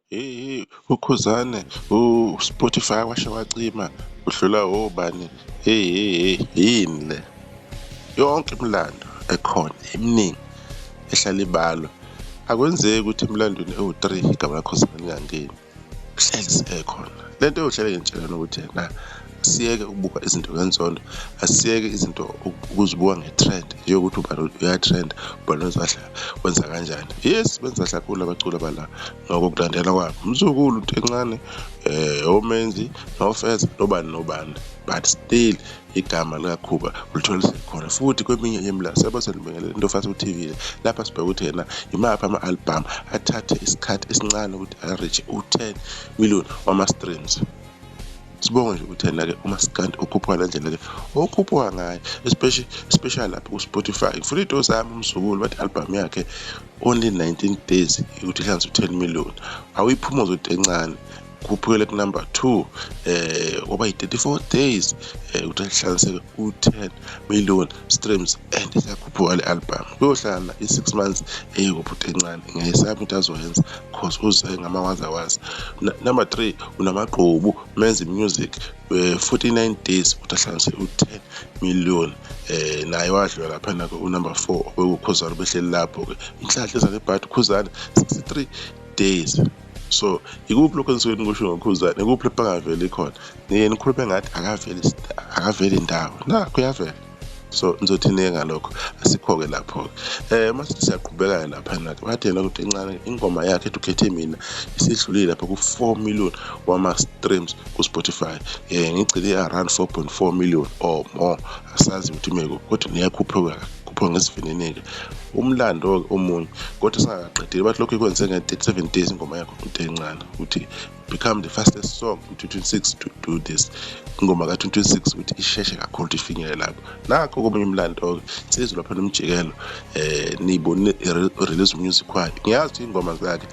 Hey hey, uKhuzani u-Spotify washa wacima udlula obani. Hey hey hey, yini le? Yonke imilando ekhona eminingi ehlala ibalwa. Akwenzeki ukuthi emlandweni ewu-three igama laKhuzani lingangeni, hlezi ekhona. Le nto yohlale ngitshelana ukuthi ena asiyeke ukubuka izinto ngenzondo, asiyeke izinto ukuzibuka nge-trend njengokuthi ubani uya-trend-a, ubani wenza kahle, wenza kanjani. Yes, benza kahle kakhulu abaculi abala ngokulandela kwabo. Mzukulu into encane, oMenzi noFeza nobani nobani, but still igama likaKhuba ulithola lisekhona futhi kweminye yemilando. Siyabona selibingelela into ofasa ku-TV lapha sibheke ukuthi yena imaphi ama-album athathe isikhathi esincane ukuthi a-reach u-10 million wama-streams. Sibonge nje ukuthi yena-ke umaskandi ukhuphuka le ndlela le okhuphuka ngayo, especially lapho ku-Spotify. Ngifuna iy'nto zami umzukulu bathi i-album yakhe only 19 days ukuthi ihlanganise u-10 million. Awuyiphumuze into encane, khuphukele ku-number 2 kwaba yi-34 days ukuthi ahlanganiseke u-10 million streams and isakhuphuka le album. Kuyohlala i-6 months eyikuphi into encane, ngiyayisaba into azoyenza cause uze ngamawazawaza. Number 3 unamagqubu Menzi Music, 49 days ukuthi ahlanganise u-10 million, naye wadlula laphana ku-number 4 obekuKhuzani behleli lapho-ke. Inhlanhla eza ngebhadi, Khuzani 63 days. So ikuphi lokho enisuke nikusho ngoKhuzani? Ikuphi lapho angaveli khona? Niye nikhulume ngathi akaveli, akaveli indawo, nakho uyavela. So nizothini-ke ngalokho? Asikho-ke lapho-ke. Mase siyaqhubeka-ke laphana-ke, bathi yena ukuthi encane ingoma yakhe ethi ukhethe mina isidlulile lapha ku-4 million wama-streams ku-Spotify. Ngigcine around 4.4 million or more, asazi ukuthi ime kuphi, kodwa niyakhuphuka khuphuka ngesivinini-ke. Umlando-ke omunye kodwa singakaqedile, bathi lokhu ikwenze nge-37 days ingoma yakho into encane ukuthi become the fastest song in 2026 to do this. Ingoma ka-2026 ukuthi isheshe kakhulu ukuthi ifinyelele lapho. Nakho komunye umlando-ke, insizwa lapha nomjikelo, niyibonile i-release music wayo. Ngiyazi ukuthi iy'ngoma zakhe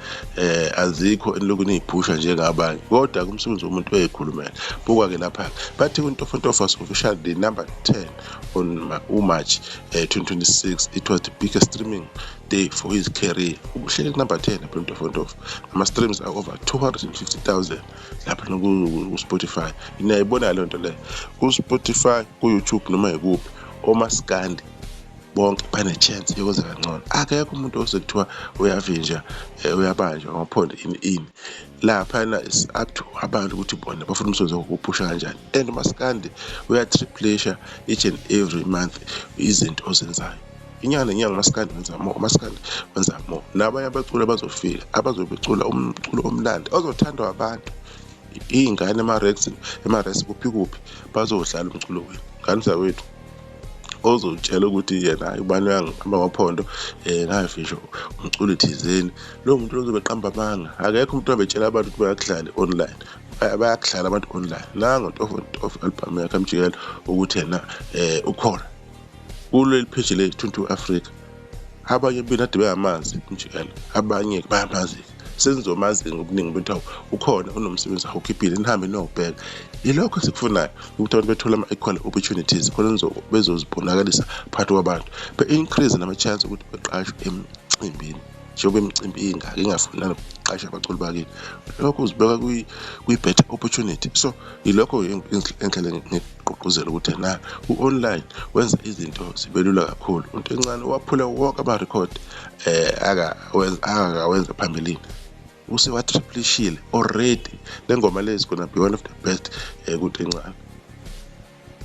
azikho enilokhu niyiphusha njengabanye, kodwa umsebenzi womuntu uyayikhulumela. Buka-ke lapha, bathi uNtofontofo was officially the number 10 on uMarch 2026. It was the biggest streaming day for his career. Uhleli ku-number 10 lapha uNtofontofo, ama-streams are over 250,000 lapha ku-Spotify. Niyayibona leyo nto leyo ku-Spotify, ku-YouTube, noma yikuphi. Omaskandi bonke bane-chance yokwenza kangcono. Akekho umuntu osekuthiwa uyavinja, uyabanjwa ngaphondo ini ini laphana. Is up to abantu ukuthi bona bafuna umsebenzi wakho ukuphusha kanjani, and umaskandi uya-triplisha each and every month izinto ozenzayo inyanga nenyanga. Umaskandi wenza more, umaskandi wenza more, nabanye abaculi abazofika abazobe becula umculo omnandi ozothandwa abantu, iy'ngane ema-rex ema-res kuphi kuphi bazodlala umculo wenu. Ngane zakwethu, ozotshela ukuthi yena hayi ubani uyangihamba ngophondo, ngavisho umculo thizeni, lowo muntu lozobe eqamba amanga. Akekho umuntu obetshela abantu ukuthi bayakudlala online, bayakudlala abantu online. Nango Ntofontofo album yakhe amjikelo ukuthi yena ukhona kuleli page le-22 Africa. Abanye benu ade beyamazi umjikelo, abanye bayamazi, senizomazi ngobuningi bethu. Ukhona unomsebenzi awukhiphile, nihambe niyowubheka. Yilokho esikufunayo, ukuthi abantu bethole ama-equal opportunities khona bezozibonakalisa phakathi kwabantu, be-increase nama-chance ukuthi beqashwe emcimbini, njengoba imicimbi ingaka ingafuni nanokuqasha abaculi bakini. Lokho uzibeka kwi-better opportunity. So yilokho engihlale ngigqugquzela ukuthi na u-online wenza izinto zibe lula kakhulu. Into encane waphula wonke amarekhodi akakawenza phambilini, usewa-triplishile already. Le ngoma le is gonna be one of the best kunto encane.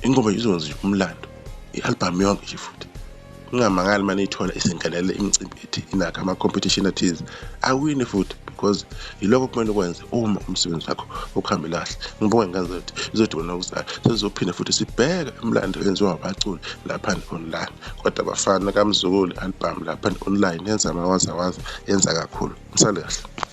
Ingoma izokwenza nje umlando, i-album yonke nje futhi. Ungamangali uma niyithola isingenele imicimbi ethi inakho ama-competition athize, awini futhi, because yilokho okumele ukwenze uma umsebenzi wakho ukuhambela kahle. Ngibonge ngane zethu, izodibana okuzayo sesizophinda futhi sibheke umlando enziwa abaculi laphana online. Kodwa bafana kaMzukulu, album laphana online yenza amawazawaza, yenza kakhulu. Nisale kahle.